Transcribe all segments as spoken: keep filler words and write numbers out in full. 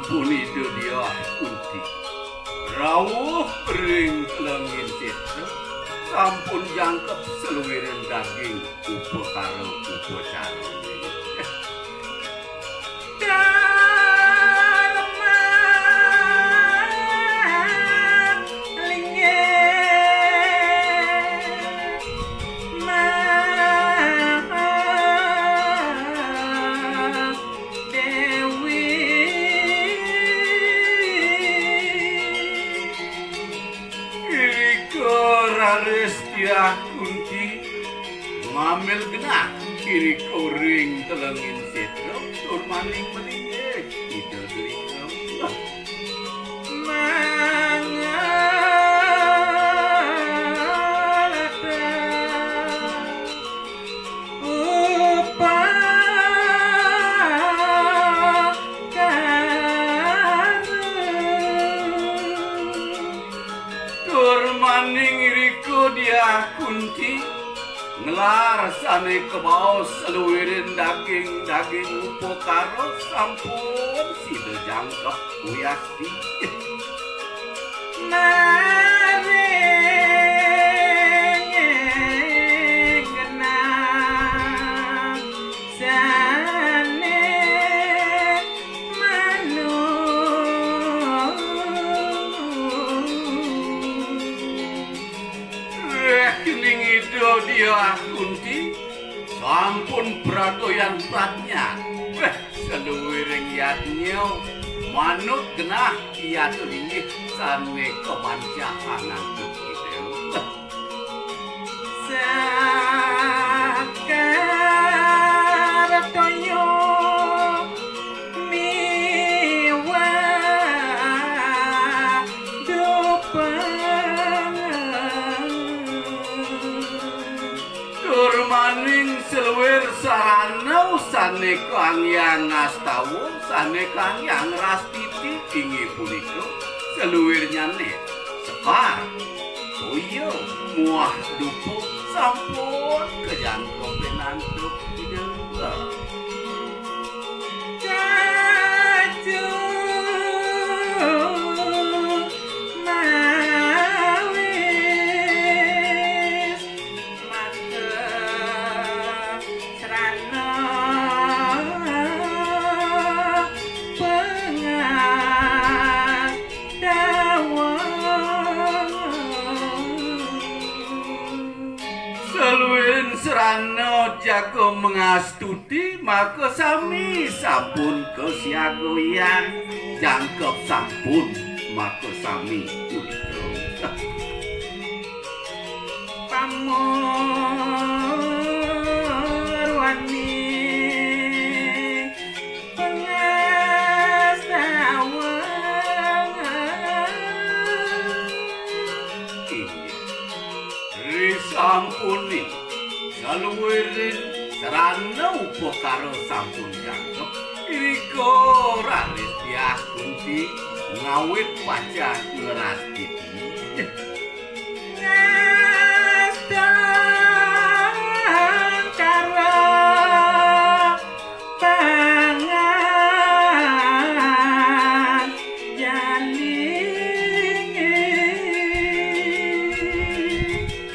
Pun Ida Diah Kunti rawuh ring telengin sétra, sampun jangkep saluiring daging upakara upacara. Dharma linggih Maha Déwi. Irika raris Diah Kunti ngambil genah irika ring telengin sétra tur maning malinggih Ida Déwi. Mangalata upakara. Tur maning irika Diah Kunti nglar sané kabaos saluiring daging-daging upakara sampun sida jangkep wiakti. Maring genah sané manunggu. Réh kening Ida Diah Kunti sampun pragayan pradnyan. Wéh, saluiring yadnya manut genah yadnya linggih sané kabancahan antuk Ida. Sakar toyo miwah dupa. Tur maning saluir sarana sané kanggiang ngastawa, sané kanggiang ngrastiti, inggih punika saluirnyané sekar, toya muah dupa sampun kajangkepin antuk Ida. Cacu mawis maka srana pengastawa. Saluiring srana jaga mangastuti, maka sami sampun kasiagayang, jangkep sampun, maka sami punika. Pamurwani pengastawa. Inggih. Risampuning saluiring sarana upakara sampun jangkep, irika raris Diah Kunti ngawit pacang ngrastiti. Ngastangkara panganjali.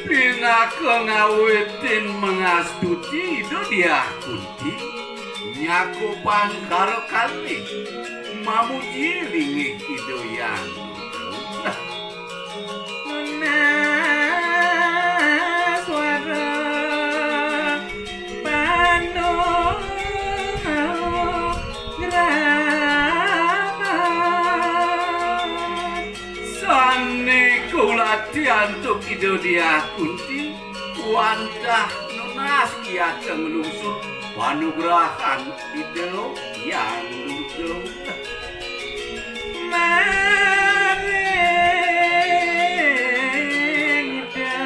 Pinaka ngawitin mangastuti Ida Diah Kunti, nyakupang kara kalih mamuji linggih Ida Hyang Nunas wara panugrahan. Sané kaulati antuk Ida Diah Kunti, wantah nunas yata nglungsur panugrahan Ida Hyang Durga. Maring Ida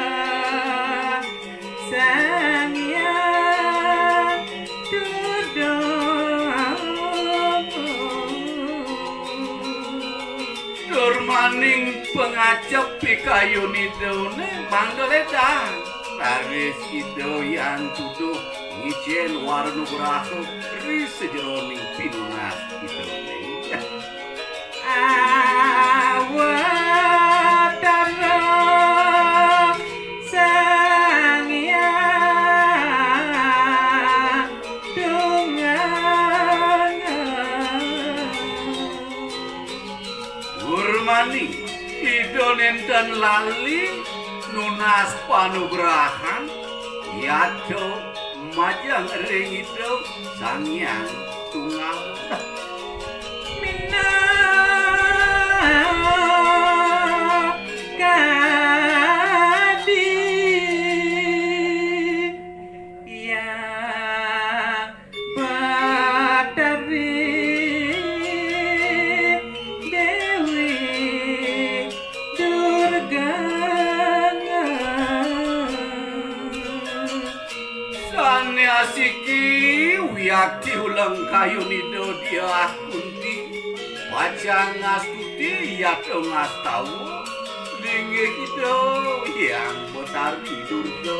Sang Hyang Durga. Tur maning pangacep pikayun Idané mangda lédang. Raris Ida Hyang Durga ngicén wara nugraha ri sajeroning pinunas Idané. Awatara Sang Hyang Tunggal. Urmani Ida nénten lali nunas panugrahan, yadnya majeng ring Ida Sang Hyang Tunggal. Minakadi Hyang Batari Déwi Durga. Sané asiki wiakti uleng kayun Ida Diah Kunti, pacang ngastuti yadnya ngastawa, linggih Ida Hyang Batari Durga.